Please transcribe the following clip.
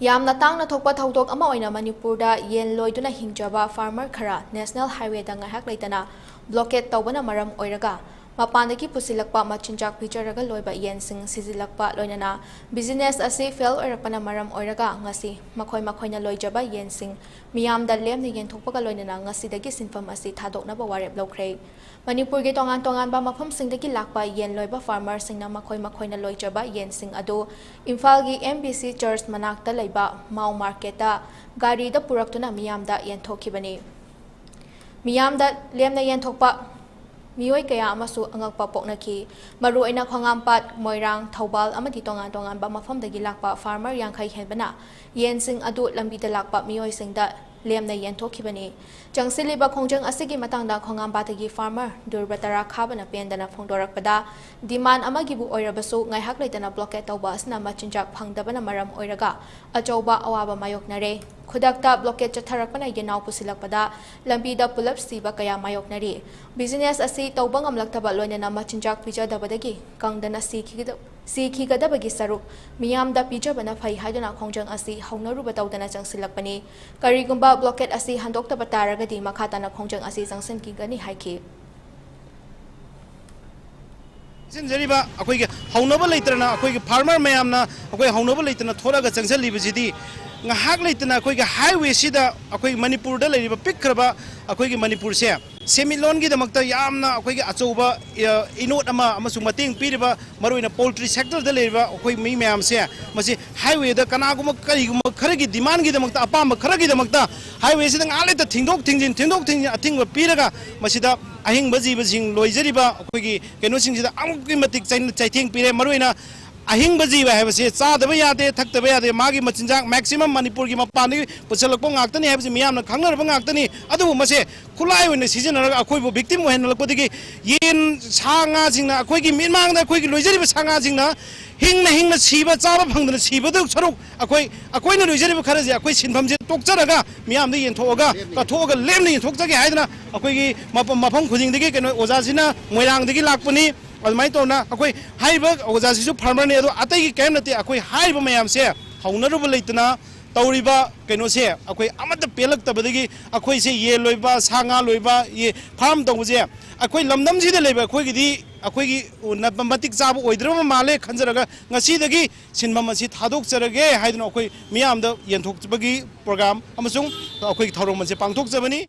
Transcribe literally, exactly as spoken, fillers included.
ꯌꯥꯝꯅ ꯇꯥꯡꯅ ꯊꯣꯛꯄ ꯊꯧꯗꯣꯛ ꯑꯃ ꯑꯣꯏꯅ ꯃꯅꯤꯄꯨꯔꯗ ꯌꯦꯟ ꯂꯣꯏꯗꯨꯅ ꯍꯤꯡꯖꯕ farmer ꯈꯔ National Highwayꯗ ꯉꯥꯏꯍꯥꯛ ꯂꯩꯇꯅ blockade ꯇꯧꯕꯅ ꯃꯔꯝ ꯑꯣꯏꯔꯒ ꯃꯄꯥꯟꯗꯒꯤ ꯄꯨꯁꯤꯜꯂꯛꯄ ꯃꯆꯤꯟꯖꯥꯛ ꯄꯤꯖꯔꯒ ꯂꯣꯏꯕ ꯌꯦꯟꯁꯤꯡ ꯁꯤꯖꯤꯜꯂꯛꯄ ꯂꯣꯏꯅꯅ business ꯑꯁꯤ fail ꯑꯣꯏꯔꯛꯄꯅ ꯃꯔꯝ ꯑꯣꯏꯔꯒ ꯉꯁꯤ ꯃꯈꯣꯏ ꯃꯈꯣꯏꯅ ꯂꯣꯏꯖꯕ ꯌꯦꯟꯁꯤꯡ ꯃꯤꯌꯥꯝꯗ ꯂꯦꯝꯅ ꯌꯦꯟꯊꯣꯛꯄꯒ ꯂꯣꯏꯅꯅ ꯉꯁꯤꯗꯒꯤ ꯁꯤꯟꯐꯝ ꯑꯁꯤ ꯊꯥꯗꯣꯛꯅꯕ ꯋꯥꯔꯦꯞ ꯂꯧꯈ꯭ꯔꯦ꯫ ꯃꯅꯤꯄꯨꯔꯒꯤ ꯇꯣꯉꯥꯟ ꯇꯣꯉꯥꯟꯕ ꯃꯐꯝꯁꯤꯡꯗꯒꯤ ꯂꯥꯛꯄ ꯌꯦꯟ ꯂꯣꯏꯕ farmerꯁꯤꯡꯅ ꯃꯈꯣꯏ ꯃꯈꯣꯏꯅ ꯂꯣꯏꯖꯕ ꯌꯦꯟꯁꯤꯡ ꯑꯗꯨ ꯏꯝꯐꯥꯜꯒꯤ M B C Church ꯃꯅꯥꯛꯇ ꯂꯩꯕ ꯃꯥꯎ marketꯇ ꯒꯥꯔꯤꯗ ꯄꯨꯔꯛꯇꯨꯅ ꯃꯤꯌꯥꯝꯗ ꯌꯦꯟꯊꯣꯛꯈꯤꯕꯅꯤ꯫ ꯃꯤꯌꯥꯝꯗ ꯂꯦꯝꯅ ꯌꯦꯟꯊꯣꯛꯄ ꯃꯤꯑꯣꯏ ꯀꯌꯥ ꯑꯃꯁꯨ ꯑꯉꯛꯄ ꯄꯣꯛꯅꯈꯤ꯫ ꯃꯔꯨꯑꯣꯏꯅ ꯈꯣꯡꯉꯥꯝꯄꯥꯠ, ꯃꯣꯏꯔꯥꯡ, ꯊꯧꯕꯥꯜ ꯑꯃꯗꯤ ꯇꯣꯉꯥꯟ ꯇꯣꯉꯥꯟꯕ ꯃꯐꯝꯗꯒꯤ ꯂꯥꯛꯄ farmer ꯌꯥꯡꯈꯩ ꯍꯦꯟꯕꯅ ꯌꯦꯟꯁꯤꯡ ꯑꯗꯨ ꯂꯝꯕꯤꯗ ꯂꯥꯛꯄ ꯃꯤꯑꯣꯏꯁꯤꯡꯗ ꯂꯦꯝꯅ ꯌꯦꯟꯊꯣꯛꯈꯤꯕꯅꯤ꯫ ꯆꯪꯁꯤꯜꯂꯤꯕ ꯈꯣꯡꯖꯪ ꯑꯁꯤꯒꯤ ꯃꯇꯥꯡꯗ ꯈꯣꯡꯉꯥꯝꯄꯥꯠꯇꯒꯤ farmer ꯗꯨꯔꯕꯇꯔꯥ ꯈꯥꯕꯅ ꯄꯦꯟꯗꯅ ꯐꯣꯡꯗꯣꯔꯛꯄꯗ, demand ꯑꯃꯒꯤꯕꯨ ꯑꯣꯏꯔꯕꯁꯨ ꯉꯥꯏꯍꯥꯛ ꯂꯩꯇꯅ blockade ꯇꯧꯕ ꯑꯁꯤꯅ ꯃꯆꯤꯟꯖꯥꯛ ꯐꯪꯗꯕꯅ ꯃꯔꯝ ꯑꯣꯏꯔꯒ ꯑꯆꯧꯕ ꯑꯋꯥꯕ ꯃꯥꯌꯣꯛꯅꯔꯦ꯫ ꯈꯨꯗꯛꯇ blockade ꯆꯠꯊꯔꯛꯄꯅ ꯌꯦꯟꯅꯥꯎ ꯄꯨꯁꯤꯜꯂꯛꯄꯗ ꯂꯝꯕꯤꯗ ꯄꯨꯂꯞ ꯁꯤꯕ ꯀꯌꯥ ꯃꯥꯌꯣꯛꯅꯔꯤ꯫ Business ꯑꯁꯤ ꯇꯧꯕ ꯉꯝꯂꯛꯇꯕ ꯂꯣꯏꯅꯅ ꯃꯆꯤꯟꯖꯥꯛ ꯄꯤꯖꯗꯕꯗꯒꯤ ꯀꯪꯗꯅ ꯁꯤꯈꯤꯒꯗ-, ꯁꯤꯈꯤꯒꯗꯕꯒꯤ ꯁꯔꯨꯛ ꯃꯤꯌꯥꯝꯗ ꯄꯤꯖꯕꯅ ꯐꯩ ꯍꯥꯏꯗꯨꯅ ꯈꯣꯡꯖꯪ ꯑꯁꯤ ꯍꯧꯅꯔꯨꯕ ꯇꯧꯗꯅ ꯆꯪꯁꯤꯜꯂꯛꯄꯅꯤ꯫ ꯀꯔꯤꯒꯨꯝꯕ blockade ꯑꯁꯤ ꯍꯟꯗꯣꯛꯇꯕ ꯇꯥꯔꯒꯗꯤ ꯃꯈꯥ ꯇꯥꯅ ꯈꯣꯡꯖꯪ ꯑꯁꯤ ꯆꯪꯁꯤꯟꯈꯤꯒꯅꯤ ꯍꯥꯏꯈꯤ꯫ ꯆꯦꯟꯖꯔꯤꯕ ꯑꯩꯈꯣꯏꯒꯤ ꯍꯧꯅꯕ ꯂꯩꯇꯅ ꯑꯩꯈꯣꯏꯒꯤ farmer ꯃꯌꯥꯝꯅ ꯑꯩꯈꯣꯏ ꯍꯧꯅꯕ ꯂꯩꯇꯅ ꯊꯣꯛꯂꯒ ꯆꯪꯁꯤꯜꯂꯤꯕꯁꯤꯗꯤ ꯉꯥꯏꯍꯥꯛ ꯂꯩꯇꯅ ꯑꯩꯈꯣꯏꯒꯤ highwayꯁꯤꯗ ꯑꯩꯈꯣꯏ ꯃꯅꯤꯄꯨꯔꯗ ꯂꯩꯔꯤꯕ ꯄꯤꯛꯈ꯭ꯔꯕ ꯑꯩꯈꯣꯏꯒꯤ ꯃꯅꯤꯄꯨꯔꯁꯦ ꯁꯦꯟꯃꯤꯠꯂꯣꯟꯒꯤꯗꯃꯛꯇ ꯌꯥꯝꯅ ꯑꯩꯈꯣꯏꯒꯤ ꯑꯆꯧꯕ, ꯑ, ꯏꯅꯣꯠ ꯑꯃ ꯑꯃꯁꯨꯡ ꯃꯇꯦꯡ ꯄꯤꯔꯤꯕ ꯃꯔꯨꯑꯣꯏꯅ poultry sectorꯗ ꯂꯩꯔꯤꯕ ꯑꯩꯈꯣꯏ ꯃꯤ ꯃꯌꯥꯝꯁꯦ ꯃꯁꯤ highwayꯗ ꯀꯅꯥꯒꯨꯝꯕ ꯀꯔꯤꯒꯨꯝꯕ ꯈꯔꯒꯤ demandꯒꯤꯗꯃꯛꯇ, ꯑꯄꯥꯝꯕ ꯈꯔꯒꯤꯗꯃꯛꯇ highwayꯁꯤꯗ ꯉꯥꯏꯍꯥꯛ ꯂꯩꯇ ꯊꯤꯡꯗꯣꯛ ꯊꯤꯡꯖꯤꯟ, ꯊꯤꯡꯗꯣꯛ ꯊꯤꯡꯖꯤꯟ ꯑꯊꯤꯡꯕ ꯄꯤꯔꯒ ꯃꯁꯤꯗ ꯑꯍꯤꯡꯕ ꯖꯤꯕꯁꯤꯡ ꯂꯣꯏꯖꯔꯤꯕ ꯑꯩꯈꯣꯏꯒꯤ ꯀꯩꯅꯣꯁꯤꯡꯁꯤꯗ ꯑꯃꯨꯛꯀꯤ ꯃꯇꯤꯛ ꯆꯩ-, ꯆꯩꯊꯦꯡ ꯄꯤꯔꯦ꯫ ꯃꯔꯨꯑꯣꯏꯅ ꯑꯍꯤꯡꯕ ꯖꯤꯕ ꯍꯥꯏꯕꯁꯤ ꯆꯥꯗꯕ ꯌꯥꯗꯦ, ꯊꯛꯇꯕ ꯌꯥꯗꯦ, ꯃꯥꯒꯤ ꯃꯆꯤꯟꯖꯥꯛ maximum ꯃꯅꯤꯄꯨꯔꯒꯤ ꯃꯄꯥꯟꯗꯒꯤ ꯄꯨꯁꯤꯜꯂꯛꯄ ꯉꯥꯛꯇꯅꯤ ꯍꯥꯏꯕꯁꯤ ꯃꯤꯌꯥꯝꯅ ꯈꯪꯅꯔꯕ ꯉꯥꯛꯇꯅꯤ꯫ ꯑꯗꯨꯕꯨ ꯃꯁꯦ ꯈꯨꯠꯂꯥꯏ ꯑꯣꯏꯅ ꯁꯤꯖꯤꯟꯅꯔꯒ ꯑꯩꯈꯣꯏꯕꯨ victim ꯑꯣꯏꯍꯜꯂꯛꯄꯗꯒꯤ ꯌꯦꯟ, ꯁꯥ ꯉꯥꯁꯤꯡꯅ ꯑꯩꯈꯣꯏꯒꯤ ꯃꯤꯠꯃꯥꯡꯗ ꯑꯩꯈꯣꯏꯒꯤ ꯂꯣꯏꯖꯔꯤꯕ ꯁꯥ ꯉꯥꯁꯤꯡꯅ ꯍꯤꯡꯅ ꯍꯤꯡꯅ ꯁꯤꯕ, ꯆꯥꯕ ꯐꯪꯗꯅ ꯁꯤꯕꯗꯨ ꯁꯔꯨꯛ ꯑꯩꯈꯣꯏ, ꯑꯩꯈꯣꯏꯅ ꯂꯣꯏꯖꯔꯤꯕ ꯈꯔꯁꯦ ꯑꯩꯈꯣꯏ ꯁꯤꯟꯐꯝꯁꯦ ꯇꯣꯛꯆꯔꯒ ꯃꯤꯌꯥꯝꯗ ꯌꯦꯟꯊꯣꯛꯑꯒ, ꯀꯠꯊꯣꯛꯑꯒ ꯂꯦꯝꯅ ꯌꯦꯟꯊꯣꯛꯆꯒꯦ ꯍꯥꯏꯗꯅ ꯑꯩꯈꯣꯏꯒꯤ ꯃꯐꯝ, ꯃꯐꯝ ꯈꯨꯗꯤꯡꯗꯒꯤ ꯀꯩꯅꯣ ꯑꯣꯖꯥꯁꯤꯅ ꯃꯣꯏꯔꯥꯡꯗꯒꯤ ꯂꯥꯛꯄꯅꯤ꯫ ꯑꯗꯨꯃꯥꯏꯅ ꯇꯧꯅ ꯑꯩꯈꯣꯏ ꯍꯥꯏꯔꯤꯕ ꯑꯣꯖꯥꯁꯤꯁꯨ farmerꯅꯤ, ꯑꯗꯣ ꯑꯇꯩꯒꯤ ꯀꯔꯤꯝ ꯅꯠꯇꯦ꯫ ꯑꯩꯈꯣꯏ ꯍꯥꯏꯔꯤꯕ ꯃꯌꯥꯝꯁꯦ ꯍꯧꯅꯔꯨꯕ ꯂꯩꯇꯅ ꯇꯧꯔꯤꯕ ꯀꯩꯅꯣꯁꯦ ꯑꯩꯈꯣꯏ ꯑꯃꯠꯇ ꯄꯦꯜꯂꯛꯇꯕꯗꯒꯤ ꯑꯩꯈꯣꯏꯁꯦ ꯌꯦꯟ ꯂꯣꯏꯕ, ꯁꯥ ꯉꯥ ꯂꯣꯏꯕ, ꯌꯦ-, ꯐꯥꯔꯝ ꯇꯧꯕꯁꯦ ꯑꯩꯈꯣꯏ ꯂꯝꯗꯝꯁꯤꯗ ꯂꯩꯕ ꯑꯩꯈꯣꯏꯒꯤꯗꯤ ꯑꯩꯈꯣꯏꯒꯤ ꯎ-, ꯅ-, ꯃꯇꯤꯛ ꯆꯥꯕ ꯑꯣꯏꯗ꯭ꯔꯕ ꯃꯥꯜꯂꯦ ꯈꯟꯖꯔꯒ ꯉꯁꯤꯗꯒꯤ ꯁꯤꯟꯐꯝ ꯑꯁꯤ ꯊꯥꯗꯣꯛꯆꯔꯒꯦ ꯍꯥꯏꯗꯨꯅ ꯑꯩꯈꯣꯏ ꯃꯤꯌꯥꯝꯗ ꯌꯦꯟꯊꯣꯛꯄꯒꯤ ꯄ꯭ꯔꯣꯒ꯭ꯔꯥꯝ ꯑꯃꯁꯨꯡ ꯑꯩꯈꯣꯏꯒꯤ ꯊꯧꯔꯝ ꯑꯁꯤ ꯄꯥꯡꯊꯣꯛꯆꯕꯅꯤ꯫